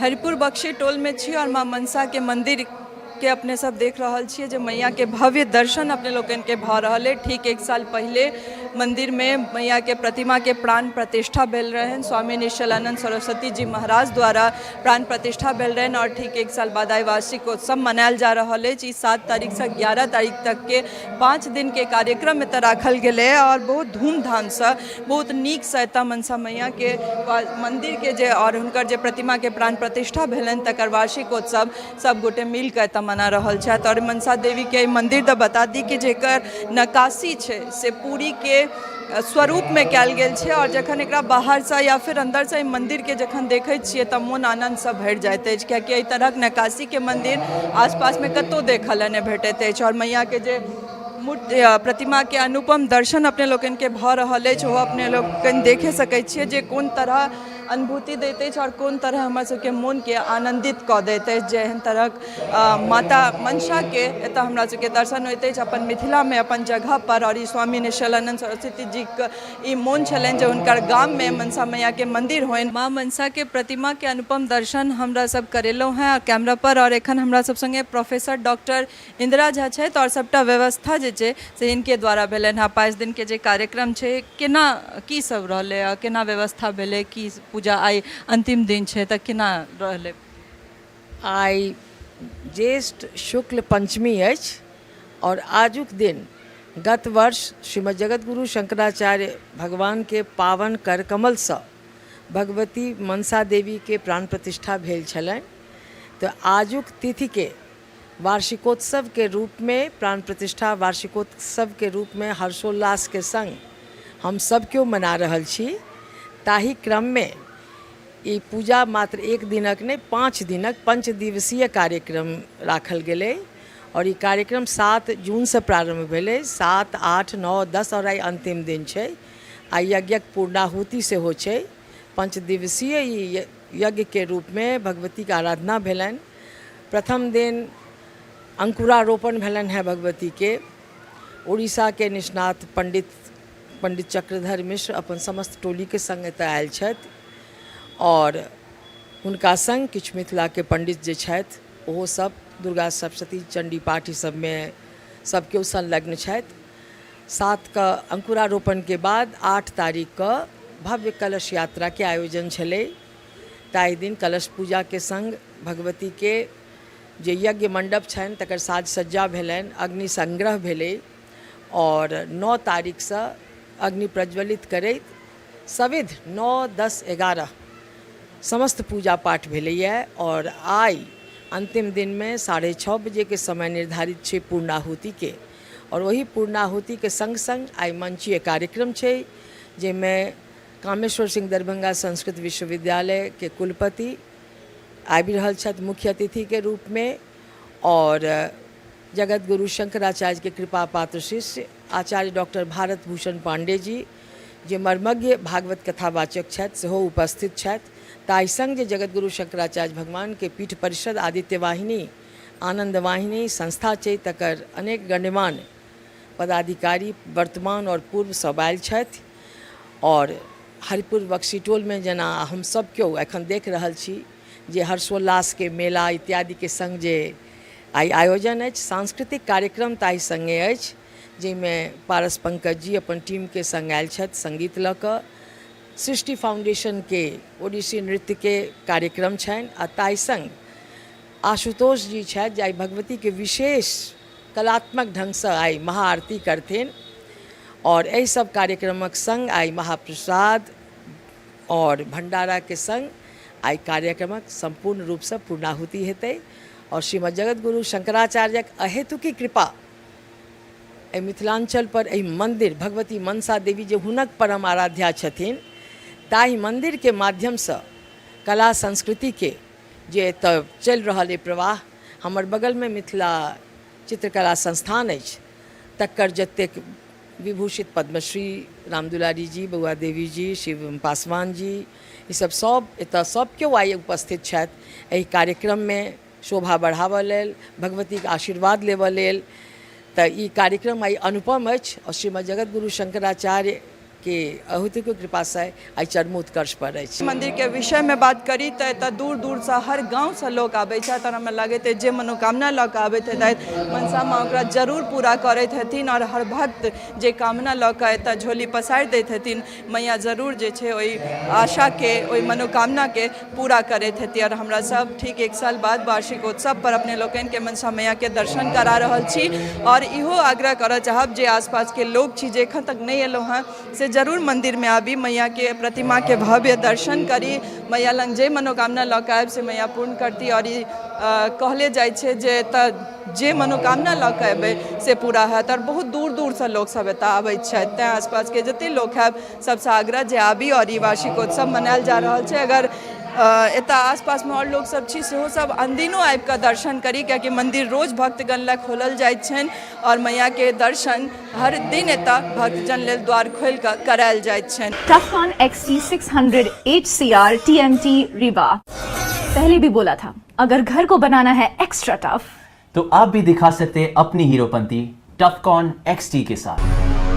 हरिपुर बक्शी टोलमे छी आओर माँ मनसाके मन्दिरके अपने सब देख रहल छियै जे मैयाके भव्य दर्शन अपने लोकनिके भऽ रहल अइ। ठीक एक साल पहिले मन्दिरमे मैयाके प्रतिमाके प्राण प्रतिष्ठा भेल रहनि, स्वामी निश्चलानंद सरस्वती जी महाराज द्वारा प्राण प्रतिष्ठा भेल रहनि आओर ठीक एक साल बाद आइ वार्षिकोत्सव मनायल जा रहल अछि। ई 7 तारीखसँ 11 तारीख तकके 5 दिनके कार्यक्रम एतऽ राखल गेलै आओर बहुत धूमधामसँ बहुत नीकसँ एतऽ मनसा मैयाके मन्दिरके जे आओर हुनकर जे प्रतिमाके प्राण प्रतिष्ठा भेलनि तकर वार्षिकोत्सव सब गोटे मिलकऽ एतऽ मना रहल छथि। आओर मनसा देवीके मन्दिर तऽ बता दी कि जेकर नक्काशी छै से पूरीके स्वरूपमे कयल गेल छै आओर जखन एकरा बाहरसँ या फिर अन्दरसँ एहि मन्दिरके जखन देखै छियै तऽ मोन आनन्दसँ भरि जाइत अछि, कियाकि एहि तरहक नक्काशीके मन्दिर आसपासमे कतहु देखऽ लए नहि भेटैत अछि। आओर मैयाके जे मूर्ति प्रतिमाके अनुपम दर्शन अपने लोकनिके भऽ रहल अछि ओहो अपने लोकनि देखे सकै छियै जे कोन तरह अनुभूति दैत अछि आओर कोन तरह हमर सबके मोनके आनन्दित कऽ दैत अछि जे एहन तरहक माता मनसाके एतऽ हमरा सबके दर्शन होइत अछि अपन मिथिलामे अपन जगहपर। आओर ई स्वामी निश्चलानन्द सरस्वती जीके ई मोन छलनि जे हुनकर गाममे मनसा मैयाके मन्दिर होइन। माँ मनसाके प्रतिमाके अनुपम दर्शन हमरा सब करेलहुँ हेँ कैमरापर। आओर एखन हमरा सब सङ्गे प्रोफेसर डॉक्टर इंदिरा झा छथि आओर सबटा व्यवस्था जे छै से हिनके द्वारा भेलनि हँ। 5 दिनके जे कार्यक्रम छै केना की सब रहलै आ केना व्यवस्था भेलै, की पूजा आइ अन्तिम दिन छै तऽ केना रहलै? आइ ज्येष्ठ शुक्ल पञ्चमी अछि आओर आजुक दिन गत वर्ष श्रीमद् जगतगुरु शंकराचार्य भगवानके पावन करकमलसँ भगवती मनसा देवीके प्राण प्रतिष्ठा भेल छलनि, तऽ आजुक तिथिके वार्षिकोत्सवके रूपमे प्राण प्रतिष्ठा वार्षिकोत्सवके रूपमे हर्षोल्लासके सङ्ग हम सब केओ मना रहल छी। ताहि क्रममे ई पूजा मात्र एक दिनक नहि, 5 दिनक पंचदिवसीय कार्यक्रम राखल गेलै आओर ई कार्यक्रम 7 जूनसँ प्रारम्भ भेलै। 7, 8, 9, 10 आओर आइ अन्तिम दिन छै। आइ यज्ञक पूर्णाहुति सेहो छै। पंचदिवसीय ई यज्ञके रूपमे भगवतीके आराधना भेलनि। प्रथम दिन अंकुरारोपण भेलनि हेँ भगवतीके। उड़ीसाके निष्णात पंडित पंडित चक्रधर मिश्र अपन समस्त टोलीके सङ्ग एतऽ आयल छथि आओर हुनका सङ्ग किछु मिथिलाके पंडित जे छथि ओहो सब दुर्गा सप्तशती चण्डी पाठ ई सबमे सब केओ संलग्न छथि। 7 के अंकुरारोपणके बाद 8 तारीखके भव्य कलश यात्राके आयोजन छलै। ताहि दिन कलश पूजाके सङ्ग भगवतीके जे यज्ञ मण्डप छनि तकर साज सज्जा भेलनि, अग्नि संग्रह भेलै आओर 9 तारीखसँ अग्नि प्रज्वलित करैत सविध 9, 10, 11 समस्त पूजा पाठ भेलैए। आओर आइ अन्तिम दिनमे 6:30 बजेके समय निर्धारित छै पूर्णाहुतिके आओर ओहि पूर्णाहुतिके सङ्ग सङ्ग आइ मंचीय कार्यक्रम छै जाहिमे कामेश्वर सिंह दरभंगा संस्कृत विश्वविद्यालयके कुलपति आबि रहल छथि मुख्य अतिथिके रूपमे आओर जगतगुरु शंकराचार्यके कृपा पात्र शिष्य आचार्य डॉक्टर भारत भूषण पांडे जी जे मर्मज्ञ भागवत कथावाचक छथि सेहो उपस्थित छथि। ताहि सङ्ग जे जगतगुरु शंकराचार्य भगवानके पीठ परिषद आदित्य वाहिनी आनन्द वाहिनी संस्था छै तकर अनेक गण्यमान्य पदाधिकारी वर्तमान आओर पूर्व सब आयल छथि। आओर हरिपुर बक्सीटोलमे जेना हम सब केओ एखन देख रहल छी जे हर्षोल्लासके मेला इत्यादिके सङ्ग जे आइ आयोजन अछि, सांस्कृतिक कार्यक्रम ताहि सङ्गे अछि जाहिमे पारस पंकज जी अपन टीमके सङ्ग आयल छथि सङ्गीत लऽ कऽ। सृष्टि फाउंडेशनके ओडिसी नृत्यके कार्यक्रम छनि आ ताहि सङ्ग आशुतोष जी छथि जे आइ भगवतीके विशेष कलात्मक ढङ्गसँ आइ महाआरती करथिन। आओर एहि सब कार्यक्रमक सङ्ग आइ महाप्रसाद आओर भण्डाराके सङ्ग आइ कार्यक्रमक सम्पूर्ण रूपसँ पूर्णाहुति हेतै। आओर श्रीमद् जगतगुरु शंकराचार्यक अहेतुकी कृपा एहि मिथिलाञ्चल पर, एहि मन्दिर भगवती मनसा देवी जे हुनक परम आराध्या छथिन ताहि मन्दिरके माध्यमसँ कला संस्कृतिके जे एतऽ चलि रहल अइ प्रवाह, हमर बगलमे मिथिला चित्रकला संस्थान अछि तकर जतेक विभूषित पद्मश्री रामदुलारी जी, बौआ देवी जी, शिव पासवान जी, ईसब सब एतऽ सब केओ आइ उपस्थित छथि एहि कार्यक्रममे शोभा बढ़ाबऽ लेल, भगवतीके आशीर्वाद लेबऽ लेल। तऽ ई कार्यक्रम आइ अनुपम अछि आओर श्रीमद् जगतगुरु शंकराचार्य के अहुतके कृपासँ आइ चरमोत्कर्ष पर अछि। मंदिरके विषयमे बात करी तऽ एतऽ दूर दूरसँ हर गाँवसँ लोक आबै छथि आओर हमरा लगैत अछि जे मनोकामना लऽ कऽ आबैत हेतथि मनसा माँ ओकरा जरूर पूरा करैत हेथिन आओर हर भक्त जे कामना लऽ कऽ एतऽ झोली पसारि दैत हेथिन मैया जरूर जे छै ओहि आशाके ओहि मनोकामनाके पूरा करैत हेती। आओर हमरा सब ठीक एक साल बाद वार्षिकोत्सव पर अपने लोकनिके मनसा मैयाके दर्शन करा रहल छी आओर इहो आग्रह करऽ चाहब जे आसपासके लोक छी जे एखन तक नहि एलहुँ हँ से जरूर मन्दिरमे आबी, मैयाके प्रतिमाके भव्य दर्शन करी, मैया लग जे मनोकामना लऽ कऽ आयब से मैया पूर्ण करती। आओर ई कहले जाइ छै जे एतऽ जे मनोकामना लऽ कऽ एबै से पूरा हैत आओर बहुत दूर दूरसँ लोकसभ एतऽ आबैत छथि, तैँ आसपासके जतेक लोक हैब सबसँ आग्रह जे आबी आओर ई वार्षिकोत्सव मनायल जा रहल छै। अगर एतऽ आसपासमे आओर लोकसभ छी सेहो सब अनदिनो आबि कऽ दर्शन करी, कियाकि मन्दिर रोज भक्तगण लए खोलल जाइत छनि आओर मैयाके दर्शन हर दिन एतऽ भक्तजन लेल द्वार खोलि कऽ करायल जाइत छनि। Tufcon XT600 HCR TMT Rewa। पहले भी बोला था, अगर घर को बनाना है एक्स्ट्रा टफ तो आप भी दिखा सकते हैं अपनी हीरोपंती टफकॉन XT के साथ।